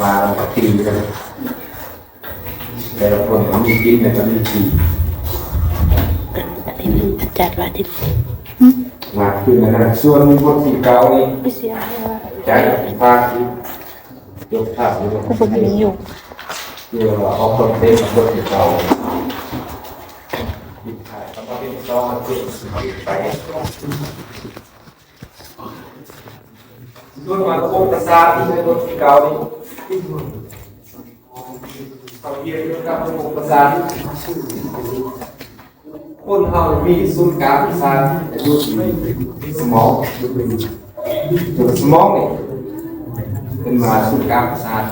ວ່າກັນ ແຕ່ລະຄົນກໍມີກິນ ແລ້ວກໍມີຂີ່ ອັນນີ້ມັນຈັດວ່າທີ່ ມາຄືນນັ້ນ ສ່ວນບົດທີເກົ້ານີ້ ໄປເສຍໃຫ້ວ່າ ຈາກພາກທີ່ ຍົກພາບຢູ່ ກໍບໍ່ມີຢູ່ ເພື່ອອອກຄອນເທັນບົດທີເກົ້າ ມີຖ່າຍຄຳວ່າເປັນຊອງ ເປັນໄປ ສ່ວນມາລະບົບປະສາດທີ່ໃນບົດທີເກົ້ານີ້ ເຮົາຮຽນກ່ຽວກັບລະບົບປະສາດ ຄົນເຮົາມີສູນກາງປະສາດຢູ່ທີ່ສະໝອງ ສະໝອງນີ້ເປັນວ່າສູນກາງປະສາດ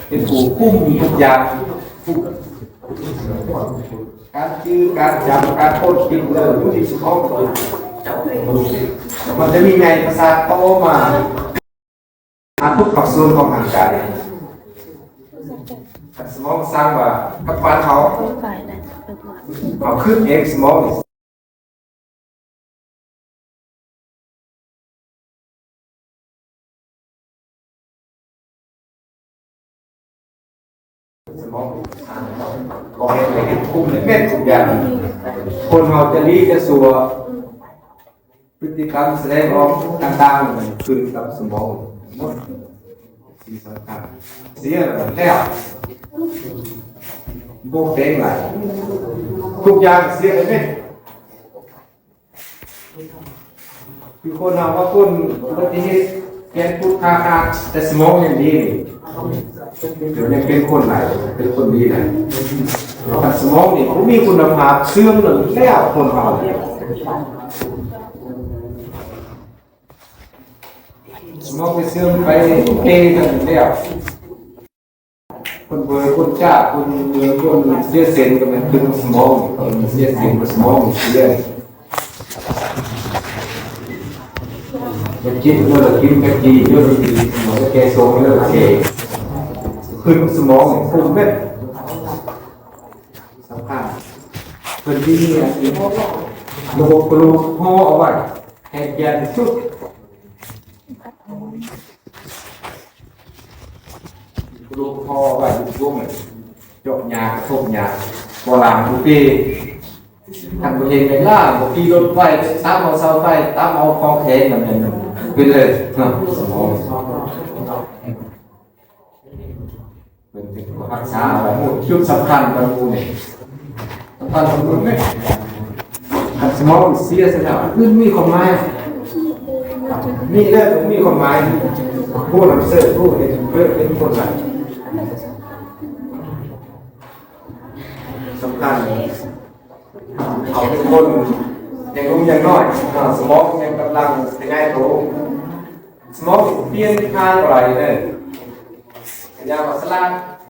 ເປັນຜູ້ຄຸມທຸກຢ່າງ ການຈື່ ການຈຳ ການຄົ້ນຄິດເລື່ອງຢູ່ທີ່ສະໝອງ ມັນຈະມີໃຍປະສາດຕໍ່ມາ ຫາທຸກພາກສ່ວນຂອງຮ່າງກາຍ ສະໝອງສັ່ງວ່າກັບບ້ານເຮົາ ເຮົາຄິດເອງ ສະໝອງ ສະໝອງ ບໍ່ເຮັດໃຫ້ເຮັດຄຸມເຮັດເມັດທຸກຢ່າງ ຄົນເຮົາຈະດີຈະຊົ່ວ ພຶດຕິກຳສະແດງອອກຕ່າງໆ ມັນຂຶ້ນກັບສະໝອງໝົດ ສິ່ງສຳຄັນ ເສຍແລ້ວ ບໍ່ແປງຫຼາຍ ທຸກຢ່າງເສຍໄປເໝິດ ຄືຄົນເຮົາວ່າຄົນອຸບັດຕິເຫດ ແຂນພຸດຂາຂາດ ແຕ່ສະໝອງຍັງດີນີ້ ດຽວນີ້ເປັນຄົນຫຼາຍ ເປັນຄົນດີຫຼາຍ ຄັນສະໝອງນີ້ບໍ່ມີຄຸນນະພາບ ເສື່ອມແລ້ວ ຄົນເຮົານີ້ ສະໝອງໄປເສື່ອມໄປເກກັນແລ້ວ ຄົນເບີ ຄົນຈ້າ ຄົນເມືອງ ຄົນເສຍເສັ້ນ ກໍແມ່ນເປັນສະໝອງ ຄົນເສຍເສັ້ນ ສະໝອງເສຍ ໄປກິນ ເລີກກິນ ໄປກີ ເລີກກີ ສະໝອງແກ່ຊົງ ເລີກແກ່ ຂຶ້ນສະໝອງ ຂຶ້ນເມັດ ສຳຄັນ ເພິ່ນມີອັນນີ້ ລະບົບກະດູກຫໍ່ເອົາໄວ້ ໃຫ້ແກ່ນທີ່ສຸດ ກະດູກຫໍ່ໄວ້ຢູ່ໂຮງ ເຈາະຫຍ້າ ກະທົບຫຍ້າ ບໍ່ລ້າງບໍ່ເປ ຄັນບໍ່ເຮັດແມ່ນລ້າງ ບໍ່ຂີ່ລົດໄຟ ຕຳເອົາເສົາໄຟ ຕຳເອົາຂອງແຂງ ນັ້ນແມ່ນເປັນເລີຍເນາະ ສະໝອງ ເພິ່ນເປັນຜູ້ຮັກສາເອົາໄວ້ ຈຸດສຳຄັນຂອງໝູ່ນີ້ ສຳຄັນຂອງໝູ່ນີ້ ຄັນສະໝອງເສຍຊະແລ້ວ ອື່ນມີຄວາມໝາຍ ມີແລ້ວບໍ່ມີຄວາມໝາຍ ຜູ້ນຳເສີດ ຜູ້ເຮັດເພິ່ນເປັນຄົນຫຼາຍ ສຳຄັນ ເຂົາເປັນຄົນຍັງໜຸ່ມຍັງນ້ອຍ ສະໝອງຍັງກຳລັງຂະຫຍາຍໂຕ ສະໝອງປ່ຽນທາງບໍ່ໄດ້ເດີ ກະຢ່າວ່າສະຫຼາດ